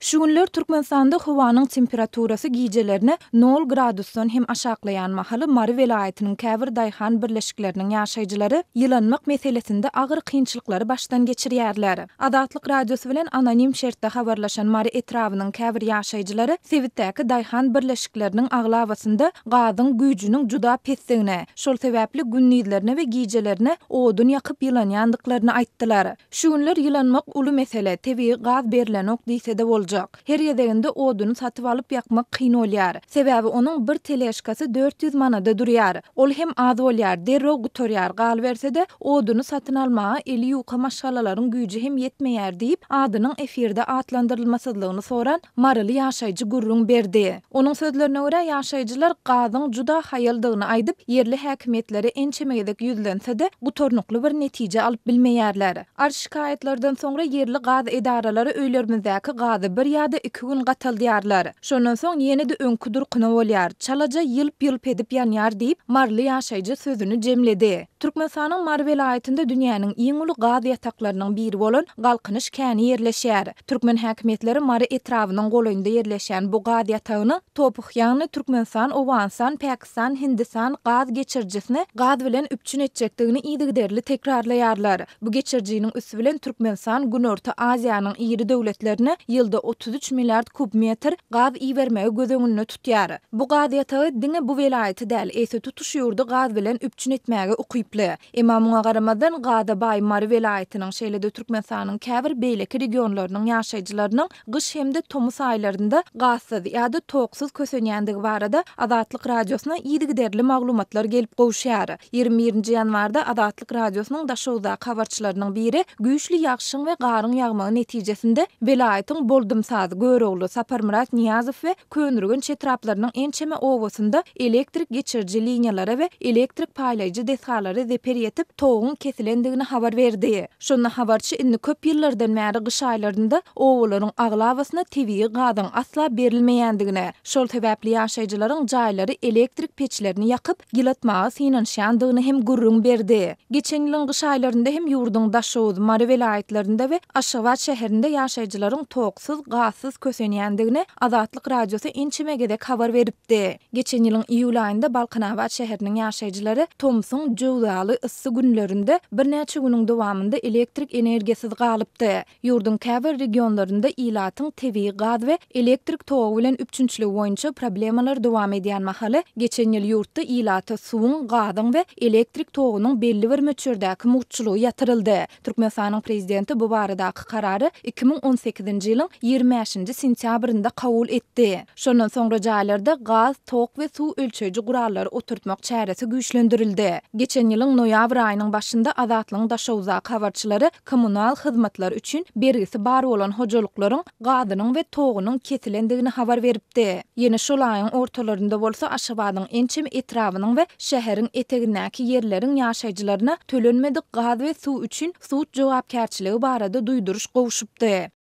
Şu günler Türkmenistanda howanyň temperaturasy gijelerine nol gradusdan hem aşaklaýan mahaly Mary welaýatynyň käbir daýhan birleşikleriniň ýaşaýjylary ýylanmak meselesinde agyr kynçylyklary başdan geçirýärler. Azatlyk Radiosy bilen anonim şertde habarlaşan Mary etrabynyň käbir ýaşaýjylary sebitdäki daýhan birleşikleriniň aglabasynda gazyň güýjüniň juda pesdigini, şol sebäpli gündizlerine we gijelerine odun ýakyp ýylanýandyklaryny aýtdylar. Şu günler ýylanmak uly mesele, tebigy gaz berlenok diýse-de boljak. Her gezeginde oduny satyp alyp ýakmak kyn bolýar. Sebäbi onuň bir teležkasy 400 manada durýar. Ol hem az bolýar, derrew gutarýar, galyberse-de, oduny satyn almaga eli ýuka maşgalalaryň güýji hem ýetmeýär diýip, adynyň efirde atlandyrylmasyzlygyny soran maryly ýaşaýjy gürrüň berdi. Onuň sözlerine görä, ýaşaýjylar gazyň juda haýaldygyny aýdyp, ýerli häkimiýetlere ençeme gezek ýüzlense-de, gutarnykly bir netije alyp bilmeýärler. Arz-şikaýatlardan soňra ýerli gaz edaralary öýlerimizdäki gazy bir ýa-da iki gün gataldýarlar. Şondan soň ýene-de öňki durkuna bolýar, çalaja ýylp-ýylp edip ýanýar diýip, maryly ýaşaýjy sözüni jemledi. Türkmenistanyň Mary welaýatynda dünýäniň iň uly gaz ýataklarynyň biri bolan Galkynyş käni ýerleşýär. Türkmen häkimiýetleri Mary etrabynyň golaýynda ýerleşýän bu gaz ýatagynyň TOPH, ýagny Türkmenistan, Owganystan, Pakistan, Hindistan gaz geçirijisini gaz bilen üpjün etjekdigini yzygiderli tekrarlaýarlar. Bu geçirijiniň üsti bilen Türkmenistan Günorta Aziýanyň iri döwletlerine ýylda 33 milliard kub metr gaz ibermegi göz öňünde tutýar. Bu gaz ýatagy diňe bu welaýaty däl, eýse tutuş ýurdy gaz bilen üpjün etmäge ukyply. Emma muňa garamazdan, gaza baý Mary welaýatynyň, şeýle-de Türkmenistanyň käbir beýleki regionlarynyň ýaşaýjylarynyň gyş hem-de tomus aýlarynda gazsyz ýa-da toksuz kösenýändigi barada Azatlyk Radiosyna yzygiderli maglumatlar gelip gowuşýar. 21-nji ýanwarda Azatlyk Radiosynyň Daşoguzdaky habarçylarynyň biri güýçli ýagşyň we garyň ýagmagy netijesinde welaýatyň Boldumsaz, Görogly, Saparmyrat Nyýazow we Köneürgenç etraplarynyň ençeme obasynda elektrik geçiriji liniýalara we elektrik paýlaýjy desgalara zeper ýetip, toguň kesilendigini habar berdi. Şonda habarçy indi köp ýyllardan bäri gyş aýlarynda obalaryň aglabasyna tebigy gazyň asla berilmeýändigini, şol sebäpli ýaşaýjylaryň jaýlary elektrik peçlerini ýakyp, ýylatmaga synanyşýandygyny hem gürrüň berdi. Geçen ýylyň gyş aýlarynda hem ýurduň Daşoguz, Mary welaýatlarynda we Aşgabat şäherinde ýaşaýjylaryň toksuz, gazsyz kösenýändigini Azatlyk Radiosy ençeme gezek habar beripdi. Geçen ýylyň iýul aýynda Balkanabat şäheriniň ýaşaýjylary tomsuň jöwzaly yssy günlerinde birnäçe günüň dowamynda elektrik energiýasyz galypdy. Ýurduň käbir regionlarynda ilatyň tebigy gaz we elektrik togy bilen üpjünçiligi boýunça problemalar dowam edýän mahaly, geçen ýyl ýurtda ilata suwuň, gazyň we elektrik togunyň belli bir möçberdäki mugtçulygy ýatyryldy. Türkmenistanyň Prezidenti bu baradaky karary 2018-nji ýylyň 25-nji sentýabrynda kabul etdi. Şondan soňra jaýlarda gaz, tok we suw ölçeýji gurallary oturtmak çäresi güýçlendirildi. Geçen ýylyň noýabr aýynyň başynda Azatlygyň Daşoguzdaky habarçylary kommunal hyzmatlar üçin bergisi bar bolan hojalyklaryň gazynyň we togunyň kesilendigini habar beripdi. Ýene şol aýyň ortalarynda bolsa Aşgabadyň ençeme etrabynyň we şäheriň etegindäki ýerleriň ýaşaýjylaryna tölenmedik gaz we suw üçin sud jogapkärçiligi barada duýduryş gowşupdy.